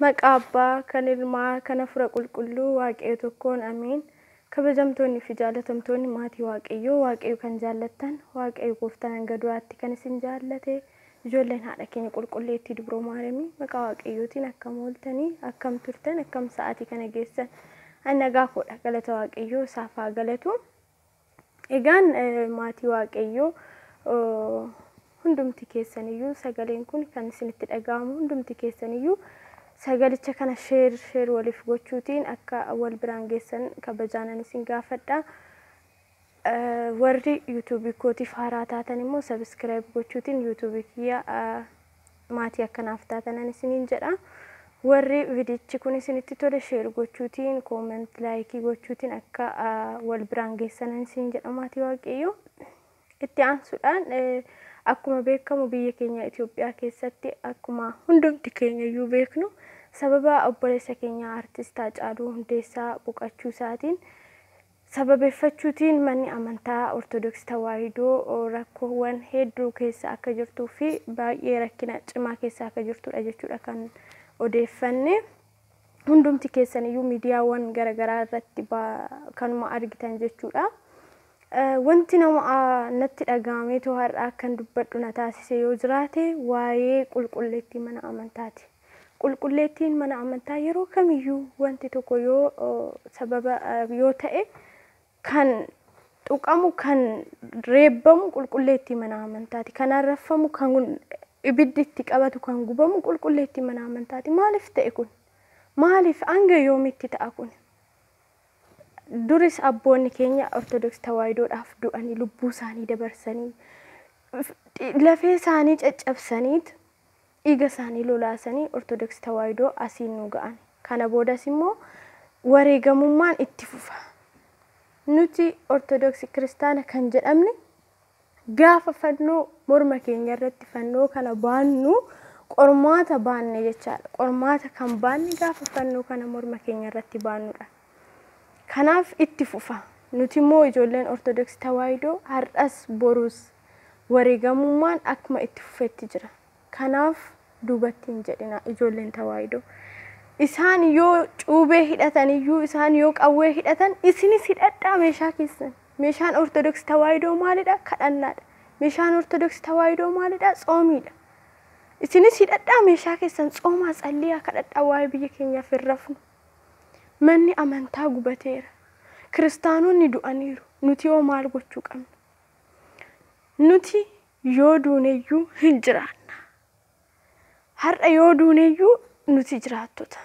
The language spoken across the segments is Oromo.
Maqaa Abbaa, kan Ilmaa, kan Hafuura Qulqulluu, Waaqayyo tokkoon ameen. Kabajamtoonni fi jaalatamtoonni maatii Waaqayyoo, Waaqayyo kan jaallattan, Waaqayyo gooftaan hanga du'aatti kan isin jaallate, ijoolleen haadha keenya qulqulleettii Dubroo Maariyaamii maqaa Waaqayyootiin akkam ooltanii, akkam turtan, akkam sa'aatii kana geessan. Ani nagaa koodha, galata Waaqayyoo isaaf haa galatu. Egaan maatii Waaqayyoo hundumti keessaniyyuu sagaleen kun kan isinitti dhaga'amu hundumti keessaniyyuu sagalicha kana share share waliif gochuutiin akka wal biraan geessan kabajaanan isin gaafadha. Warri yuutuubii kootiif haaraa taatan immoo subscribe gochuutiin yuutuubii kiyya maatii akkanaaf taatanan isiniin jedha. Warri viidichi kun isinitti tole share gochuutiin comment like gochuutiin akka wal biraan geessanan isin jedha maatii Waaqayyoo. Itti aansuudhaan akkuma beekamu biyya keenya Itoophiyaa keessatti akkuma hundumti keenya iyyuu beeknu sababa obboleessa keenya artist Haacaaluu Hundeessaa boqochuu isaatiin sababeeffachuutiin manni amantaa Ortodoksii Tawaahidoo rakkoowwan hedduu keessa akka jirtuu fi baay'ee rakkina cimaa keessa akka jirtudha jechuudha kan odeeffanne. Hundumti keessan iyyuu miidiyaawwan garaagaraa irratti kanuma argitan jechuudha. Wanti nama natti dhaga'ameetoo har'a akkan dubbadhu na taasise yoo jiraate waa'ee qulqulleettii mana amantaati. Qulqulleettiin mana amantaa yeroo kamiyyuu wanti tokko yoo sababa yoo ta'e kan tuqamu kan reebbamu qulqulleettii mana amantaati. Kan arraffamu kan ibiddi itti qabatu kan gubamu qulqulleettii mana amantaati. Maaliif ta'e kun? Maaliif hanga yoomitti ta'a kun? Duris abboonni keenya Ortodoksii Tawaahidoodhaaf du'anii lubbuu isaanii dabarsanii lafee isaanii caccabsaniit dhiiga isaanii lolaasanii Ortodoksii Tawaahidoo asiin nu ga'an. Kana boodas immoo wareegamummaan itti fufa. Nuti Ortodoksii Kiristaana kan jedhamne gaafa fannoo morma keenya irratti fannoo kana baannu qormaata baanne jechaadha. Qormaata kan baanne gaafa fannoo kana morma keenya irratti baannudha. Kanaaf itti fufa. Nuti immoo ijoolleen Ortodoksii Tawaahidoo har'as borus wareegamummaan akkuma itti fufetti jira. Kanaaf duubatti hin jedhina ijoolleen Tawaahidoo. Isaan yoo cuubee hidhatan iyyuu isaan yoo qawwee hidhatan isinis hidhadhaa meeshaa keessan. Meeshaan Ortodoksii Tawaahidoo maalidha? Kadhannaadha. Meeshaan Ortodoksii Tawaahidoo maalidha? Tsoomiidha. Isinis hidhadhaa meeshaa keessan tsoomaa tsalliyaa kadhadhaa waa'ee biyya keenyaaf hin rafnu. Manni amantaa gubateera. Kiristaanonni du'aniiru. Nuti yoo maal gochuu qabna? Nuti yoo duuneyyuu hin jiraanna. Har'a yoo duuneyyuu nuti jiraattota.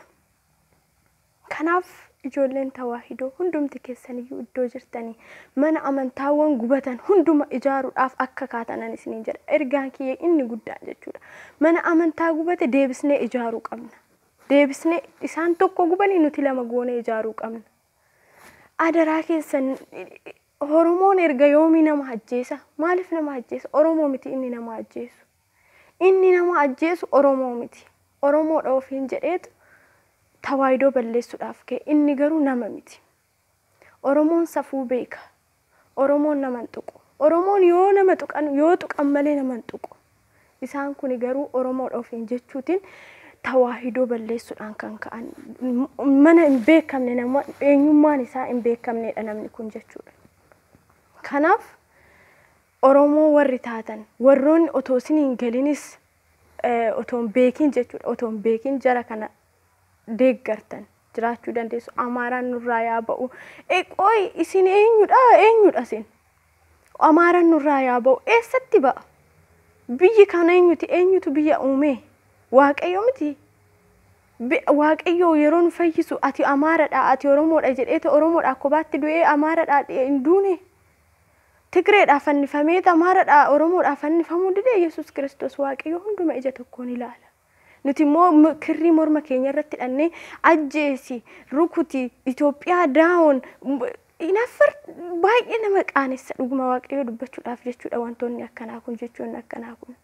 Kanaaf ijoolleen Tawaahidoo hundumti keessaniyyuu iddoo jirtanii mana amantaawwan gubatan hunduma ijaaruudhaaf akka kaatanan isiniin jedha. Ergaan kiyya inni guddaan jechuudha. Mana amantaa gubate deebisnee ijaaruu qabna. Deebisnee isaan tokko gubanii nuti lama goonee ijaaruu qabna. Adaraa keessan Oromoon erga yoomii nama ajjeesa? Maaliif nama ajjeesa? Oromoo miti inni nama ajjeesu. Inni nama ajjeesu Oromoo miti. Oromoodha ofiin jedheetu Tawaahidoo balleessuudhaaf ka'e. Inni garuu nama miti. Oromoon safuu beeka. Oromoon nama hin tuqu. Oromoon yoo nama tuqan yoo tuqan malee nama hin tuqu. Isaan kun garuu Oromoodha ofiin jechuutiin Tawaahidoo balleessuudhaan kan ka'an mana hin beekamne nama eenyummaan isaa hin beekamnedha namni kun jechuudha. Kanaaf Oromoo warri taatan warroonni otoo isin hin galinis otoo hin beekin jechuudha otoo hin beekin jara kana deeggartan jiraachuu dandeessu. Amaaraan nurraa yaa ba'u. Qoy isin eenyudha eenyudha isin? Amaaraan nurraa yaa ba'u eessatti ba'a? Biyyi kan eenyuti eenyutu biyya uume? Waaqayyo miti. Waaqayyo yeroo nu fayyisu ati Amaaradha ati Oromoodha jedheetu Oromoodha kophaatti du'ee Amaaradha hin duune. Tigreedhaa fannifameet Amaaradha Oromoodhaa fannifamuu didee Yesuus Kiristoos Waaqayyo hunduma ija tokkoon ilaala. Nuti immoo kirrii morma keenya irratti hidhannee ajjeesi rukuti Itoophiyaa down inaffar baay'ee nama qaanessa dhuguma Waaqayyo dubbachuudhaaf jechuudha wantoonni akkanaa kun jechuun akkanaa kun.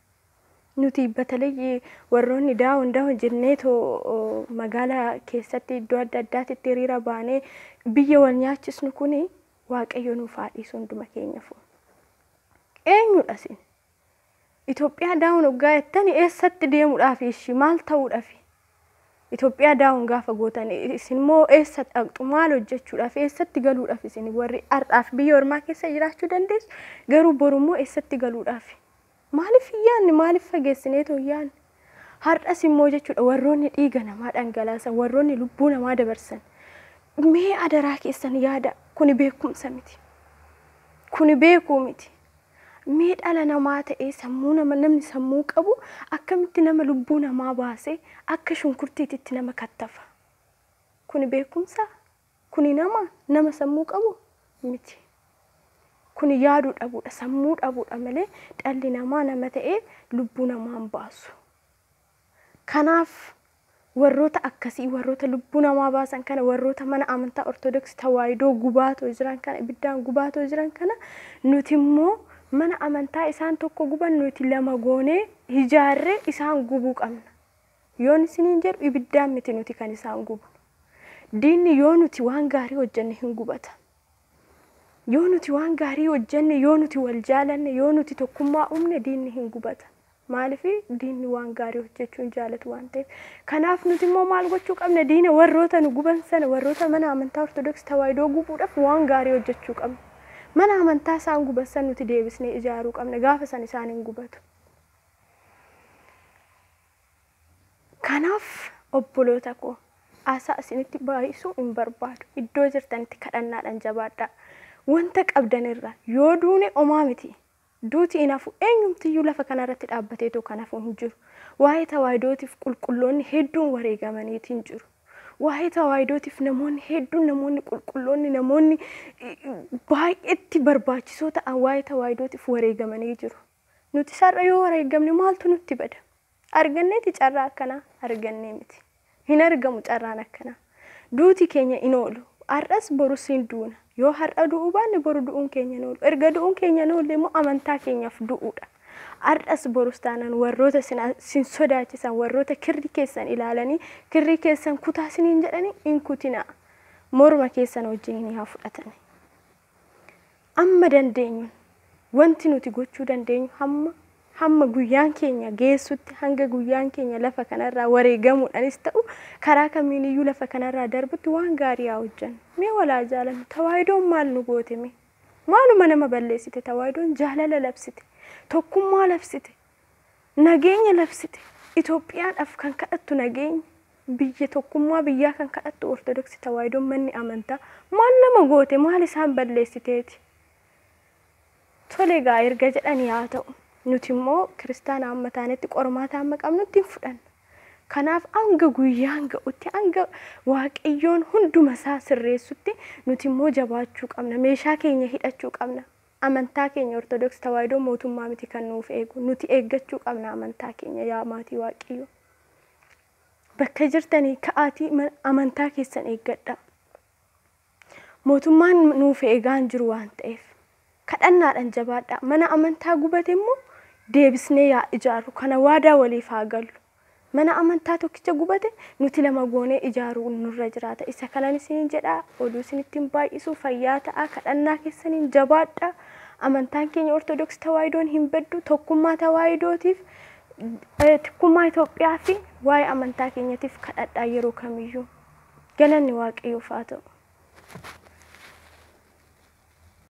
Nuti በተለይ warroonni down down jenneetoo magaalaa keessatti iddoo adda addaatti hiriira baanee biyya wal nyaachisnu kuni Waaqayyo nuuf haa dhiisu hunduma keenyafu. Eenyudha isin? Itoophiyaa down hoggaa jettani eessatti deemuudhaaf ishii maal ta'uudhaaf? Itoophiyaa daawun gaafa gootan isin immoo eessa dhaqxu? Maal hojjechuudhaaf, eessatti galuudhaaf? Isin warri har'aaf biyya ormaa keessa jiraachuu dandeessu, garuu borummoo eessatti galuudhaaf? Maaliif hin yaadne? Maaliif fageessineetoo hin yaadne? Har'as immoo jechuudha, warroonni dhiiga namaa dhangalaasan, warroonni lubbuu namaa dabarsan, mee adaraa keessan yaada. Kuni beekumsa miti. Kuni beekuu miti. Mee dhala namaa ta'ee sammuu nama, namni sammuu qabu akkamitti nama lubbuu namaa baasee akka shunkurtiititti nama kattafa? Kuni beekumsa? Kuni nama sammuu qabu miti. Kuni yaaduu dhabuudha, sammuu dhabuudha malee dhalli namaa nama ta'ee lubbuu namaa hin baasu. Kanaaf warroota akkasii, warroota lubbuu namaa baasan kana, warroota mana amantaa Ortodoksii Tawaahidoo gubaatoo jiran kana, ibiddaan gubaatoo jiran kana, nuti immoo mana amantaa isaan tokko guban nuti lama goonee ijaarree isaan gubuu qabna. Yoon isiniin jedhu, ibiddaan miti nuti kan isaan gubnu. Diinni yoo nuti waan gaarii hojjenne hin gubata. Yoo nuti waan gaarii hojjenne, yoo nuti wal jaalanne, yoo nuti tokkummaa uumne, diinni hin gubata. Maaliif? Diinni waan gaarii hojjechuu hin jaalatu waan ta'eef. Kanaaf nuti immoo maal gochuu qabna? Diina warroota nu guban sana, warroota mana amantaa Ortodoksii Tawaahidoo gubuudhaaf waan gaarii hojjechuu qabna. Mana amantaa isaan guban sana nuti deebisnee ijaaruu qabna. Gaafa san isaan hin gubatu. Kanaaf obboloota koo, haasaa isinitti baay'isuu hin barbaadu. Iddoo jirtanitti kadhannaadhaan jabaadhaa. Wanta qabdan irraa yoo duune omaa miti. Duuti hin hafu, eenyumtiyyuu lafa kanarratti dhaabbateetoo kan hafu hin jiru. Waa'ee tawaahidootiif qulqulloonni hedduun wareegamaniitiin jiru. Waa'ee tawaahidootiif namoonni hedduun, namoonni qulqulloonni, namoonni baay'eetti barbaachisoo ta'an waa'ee tawaahidootiif wareegamanii jiru. Nuti sarara yoo wareegamne maaltu nutti bada? Arganneeti carraa akkanaa? Argannee miti. Hin argamu carraan akkanaa. Duuti keenya hin oolu. Har'as borus hin duuna. Yoo har'a du'uu baanne boru du'uun keenya hin oolu. Erga du'uun keenya hin oolle immoo amantaa keenyaaf du'uudha. Har'as borus taanaan warroota sin sodaachisan, warroota kirrii keessan ilaalanii kirrii keessan kutaa isiniin jedhanii, hin kutinaa. Morma keessan wajjin haa fudhatan. Amma dandeenyu, wanti nuti gochuu dandeenyu, hamma guyyaan keenya geessutti, hanga guyyaan keenya lafa kanarraa wareegamuudhaanis ta'u karaa kamiiniyyuu lafa kanarraa darbutti, waan gaarii haa hojjennu. Mee walaa jaalannu. Tawaahidoon maal nu goote mee? Maaluma nama balleessite? Tawaahidoon jaalala labsite, tokkummaa labsite, nageenya labsite. Itoophiyaadhaaf kan kadhattu nageenya, biyya tokkummaa biyyaa kan kadhattu Ortodoksii Tawaahidoon, manni amantaa maal nama goote? Maal isaan balleessiteeti? Tole egaa, erga jedhanii haa ta'u. Nuti immoo kiristaana amma taanetti qormaata amma qabnutti hin fudhanna. Kanaaf hanga guyyaan ga'utti, hanga Waaqayyoon hunduma isaa sirreessutti, nuti immoo jabaachuu qabna. Meeshaa keenya hidhachuu qabna. Amantaa keenya Ortodoksii Tawaahidoo mootummaa miti kan nuuf eegu. Nuti eeggachuu qabna amantaa keenya, yaa maatii Waaqayyoo. Bakka jirtanii ka'aatii amantaa keessan eeggadha. Mootummaan nuuf eegaa hin jiru waan ta'eef. Kadhannaadhaan jabaadha. Mana amantaa gubate immoo deebisnee yaa ijaarru. Kana waadaa waliif haa gallu. Mana amantaa tokkicha gubate nuti lama goonee ijaaruu nurra jiraata. Isa kanan isiniin jedha, oduu isinitti hin baay'isu, fayyaa ta'a, kadhannaa keessaniin jabaadha. Amantaan keenya Ortodoksii Tawaahidoon hin baddu. Tokkummaa Tawaahidootiif, tokkummaa Itoophiyaa fi waa'ee amantaa keenyatiif kadhadhaa yeroo kamiyyuu. Galanni Waaqayyoof haa ta'u.